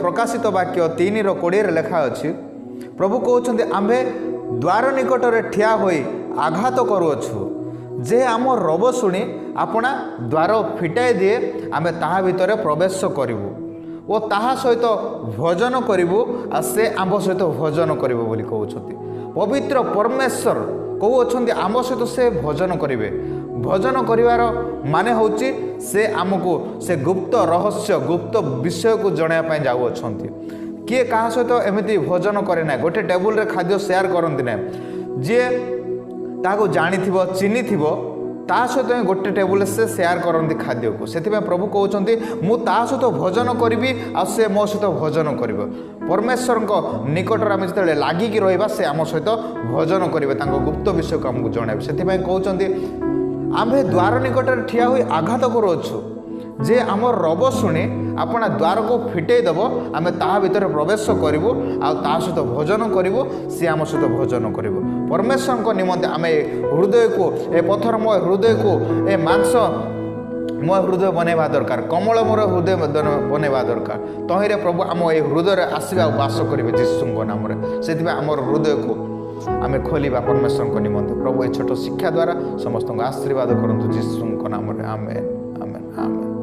ପ୍ରକାଶିତ ବାକ୍ୟ 3ର 20ରେ ଲେଖା ଅଛି, ପ୍ରଭୁ କହୁଛନ୍ତି, ଆମ୍ଭେ ଦ୍ୱାର ନିକଟରେ ଠିଆ ହୋଇ ଆଘାତ କରୁଅଛୁ। ଯେ ଆମ ରବ ଶୁଣି ଆପଣା ଦ୍ୱାର ଫିଟାଇ ଦିଏ, ଆମେ ତାହା ଭିତରେ ପ୍ରବେଶ କରିବୁ ଓ ତାହା ସହିତ ଭୋଜନ କରିବୁ ଆଉ ସେ ଆମ୍ଭ ସହିତ ଭୋଜନ କରିବ ବୋଲି କହୁଛନ୍ତି। ପବିତ୍ର ପରମେଶ୍ୱର କହୁଅଛନ୍ତି, ଆମ ସହିତ ସେ ଭୋଜନ କରିବେ। ଭୋଜନ କରିବାର ମାନେ ହେଉଛି ସେ ଆମକୁ ସେ ଗୁପ୍ତ ରହସ୍ୟ, ଗୁପ୍ତ ବିଷୟକୁ ଜଣାଇବା ପାଇଁ ଯାଉଅଛନ୍ତି। କିଏ କାହା ସହିତ ଏମିତି ଭୋଜନ କରେ ନାହିଁ, ଗୋଟେ ଟେବୁଲରେ ଖାଦ୍ୟ ସେୟାର କରନ୍ତି ନାହିଁ। ଯିଏ ତାହାକୁ ଜାଣିଥିବ, ଚିହ୍ନିଥିବ, ତା ସହିତ ହିଁ ଗୋଟେ ଟେବୁଲରେ ସେ ସେୟାର କରନ୍ତି ଖାଦ୍ୟକୁ। ସେଥିପାଇଁ ପ୍ରଭୁ କହୁଛନ୍ତି, ମୁଁ ତା ସହିତ ଭୋଜନ କରିବି ଆଉ ସେ ମୋ ସହିତ ଭୋଜନ କରିବ। ପରମେଶ୍ୱରଙ୍କ ନିକଟରେ ଆମେ ଯେତେବେଳେ ଲାଗିକି ରହିବା, ସେ ଆମ ସହିତ ଭୋଜନ କରିବେ, ତାଙ୍କ ଗୁପ୍ତ ବିଷୟକୁ ଆମକୁ ଜଣାଇବେ। ସେଥିପାଇଁ କହୁଛନ୍ତି, ଆମ୍ଭେ ଦ୍ୱାର ନିକଟରେ ଠିଆ ହୋଇ ଆଘାତ କରୁଅଛୁ। ଯେ ଆମ ରବ ଶୁଣି ଆପଣା ଦ୍ୱାରକୁ ଫିଟେଇ ଦେବ, ଆମେ ତାହା ଭିତରେ ପ୍ରବେଶ କରିବୁ ଆଉ ତା ସହିତ ଭୋଜନ କରିବୁ, ସିଏ ଆମ ସହିତ ଭୋଜନ କରିବ। ପରମେଶ୍ୱରଙ୍କ ନିମନ୍ତେ ଆମେ ଏ ହୃଦୟକୁ, ଏ ପଥରମୟ ହୃଦୟକୁ, ଏ ମାଂସ ମୋ ହୃଦୟ ବନେଇବା ଦରକାର, କୋମଳମୟ ହୃଦୟ ବନେଇବା ଦରକାର। ତହିଁରେ ପ୍ରଭୁ ଆମ ଏ ହୃଦୟରେ ଆସିବେ ଆଉ ବାସ କରିବେ ଯୀଶୁଙ୍କ ନାମରେ। ସେଥିପାଇଁ ଆମର ହୃଦୟକୁ ଆମେ ଖୋଲିବା ପରମେଶ୍ୱରଙ୍କ ନିମନ୍ତେ। ପ୍ରଭୁ ଏ ଛୋଟ ଶିକ୍ଷା ଦ୍ୱାରା ସମସ୍ତଙ୍କୁ ଆଶୀର୍ବାଦ କରନ୍ତୁ ଯୀଶୁଙ୍କ ନାମରେ। ଆମେନ୍, ଆମେନ୍, ଆମେନ୍।